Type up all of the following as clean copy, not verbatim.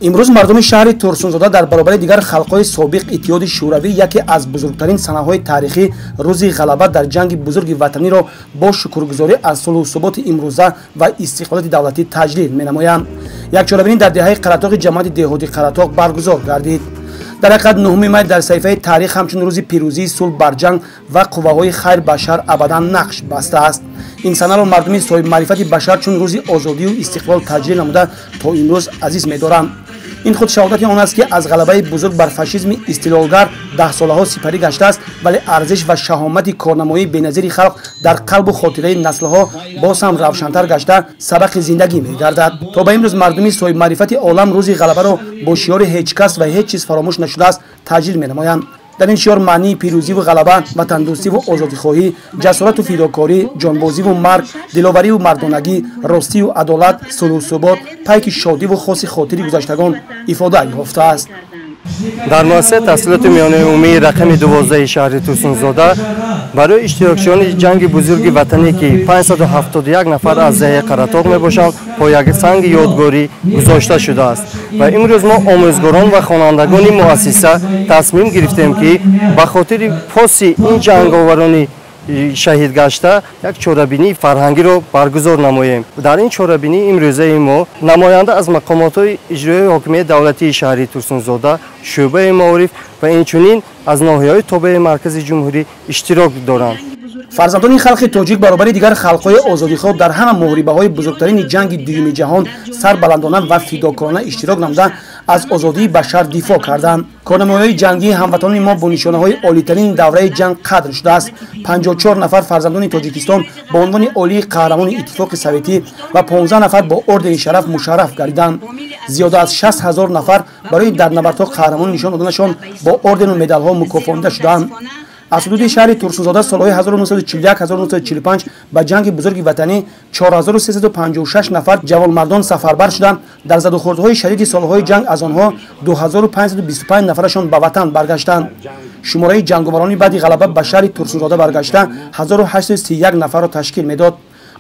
Имрӯз мардуми шаҳри Турсунзода дар баробари дигар халқҳои собиқ Иттиҳоди Шӯравӣ яке аз бузургтарин санаҳои таърихӣ, рӯзи ғалаба дар ҷанги бузурги ватаниро бо шукргузорӣ аз сулҳу суботи имрӯза ва истиқлолияти давлатӣ таҷлил менамоянд. Як чорабинӣ дар деҳаи Қаратоғи ҷамоати деҳоти Қаратоғ баргузор гардид. Дар ҳақиқат, 9 май дар саҳифаи таърих ҳамчун рӯзи пирӯзии сулҳ бар ҷанг ва қувваҳои хайр ба шар абадан нақш бастааст. Ин санаро мардуми соҳибмаърифати башар чун рӯзи озодию истиқлол таҷлил намуда то имрӯз азиз медоранд. Ин худ шаҳодати он аст, ки аз ғалабаи бузург бар фашизми истилолгар даҳсолаҳо сипарӣ гаштааст, вале арзиш ва шаҳомати корнамоии беназири халқ дар қалбу хотираи наслҳо боз ҳам равшантар гашта, сабақи зиндагӣ мегардад. То ба имрӯз мардуми соҳибмаърифати олам рӯзи ғалабаро бо шиёри «ҳеҷ кас ва ҳеҷ чиз фаромӯш нашудааст» таҷлил менамоянд. Дар ин шиёр маънии пирӯзиву ғалаба, ватандӯстиву озодихоҳӣ, ҷасорату фидокорӣ, ҷонбозиву марг, диловариву мардонагӣ, ростию адолат, сулҳу субот, пайки шодиву хоси хотири гузаштагон ифода ёфтааст. Дар муассисаи таҳсилоти миёнаи умумии рақами 12 шаҳри Турсунзода барои иштирокчиёни ҷанги бузурги ватанӣ, ки 571 нафар аз деҳаи Қаратоғ мебошанд, пояксанги ёдгорӣ гузошта шудааст. Ва имрӯз мо, омӯзгорон ва хонандагони муассиса, тасмим гирифтем, ки ба хотири поси ин ҷанговарони шаҳидгашта як чорабинии фарҳангиро баргузор намоем. Дар ин чорабинии имрӯзаи мо намоянда аз мақомотҳои иҷроии ҳокимияти давлатии шаҳри Турсунзода, шӯъбаи маориф ва инчунин аз ноҳияҳои тобеи маркази ҷумҳурӣ иштирок доранд. Фарзандони халқи тоҷик баробари дигар халқҳои озодихоҳ дар ҳама муҳорибаҳои бузургтарини ҷанги дуюми ҷаҳон сарбаландона ва фидокорона иштирок намуда, аз озодии башар дифоъ карданд. Корнамоиҳои ҷангии ҳамватанони мо бо нишонаҳои олитарини давраи ҷанг қадр шудааст. 54 нафар фарзандони Тоҷикистон бо унвони олии Қаҳрамони Иттифоқи Советӣ ва 15 нафар бо ордени Шараф мушарраф гардиданд. Зиёда аз 60 ҳазор нафар барои дар набардҳо қаҳрамонӣ нишон доданашон бо ордену медалҳо мукофонида шудаанд. Аз ҳудуди шаҳри Турсунзода солҳои 1941-1945 ба ҷанги бузурги ватанӣ 4356 нафар ҷавонмардон сафарбар шуданд. Дар задухӯрдҳои шадиди солҳои ҷанг аз онҳо 2525 нафарашон ба ватан баргаштанд. Шумораи ҷанговарони баъди ғалаба ба шаҳри Турсунзода баргашта 1831 нафарро ташкил медод.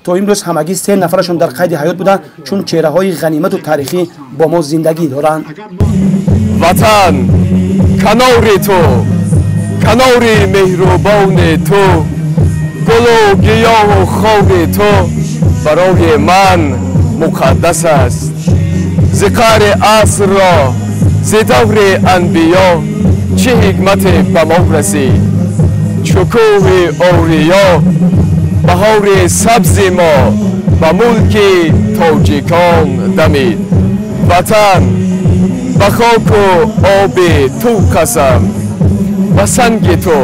То имрӯз ҳамагӣ се нафарашон дар қайди ҳаёт буда, чун чеҳраҳои ғанимату таърихӣ бо мо зиндагӣ доранд. Ватан, канори ту, канори меҳрубони ту, гулу гиёҳу хоби ту барои ман муқаддас аст. Зи қаъри асрро, зи даври анбиё чӣ ҳикмате ба мо расид? Чу кӯҳи ориё баҳори сабзи мо ба мулки тоҷикон дамид. Ватан, ба хоку оби ту қасам, ба санги ту,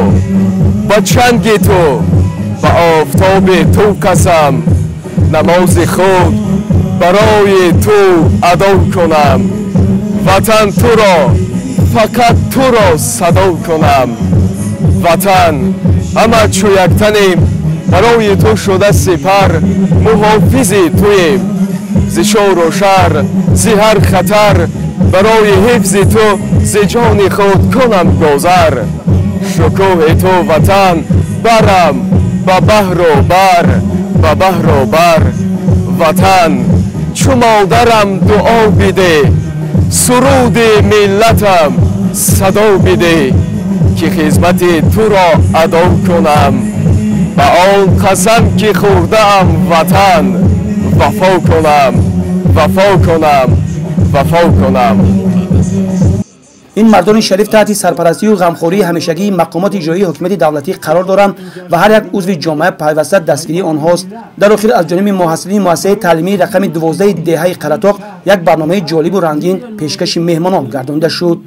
ба чанги ту, ба офтоби ту қасам. Намози худ барои ту адо кунам, ватан, туро, фақат туро садо кунам. Ватан, ҳама чу яктанем, барои ту шуда сипар, муҳофизи туем зи шору шар, зи ҳар хатар. Барои ҳифзи ту зи ҷони худ кунам гузар. Шукӯҳи ту, ватан, барам ба баҳру бар, ба баҳру бар. Ватан, чу модарам дуо бидеҳ, суруди миллатам садо бидеҳ, ки хизмати туро адо кунам. Ба он қасам, ки хӯрдаам, ватан, вафо кунам, вафо кунам, вафо кунам. Ин мардони шариф таҳти сарпарастию ғамхории ҳамешагии мақомоти иҷроии ҳокимияти давлатӣ қарор доранд ва ҳар як узви ҷомеа пайваста дастгирии онҳост. Дар охир аз ҷониби муҳассилини муассисаи таълимии рақами 12 деҳаи Қаратоқ як барномаи ҷолибу рангин пешкаши меҳмонон гардонида шуд.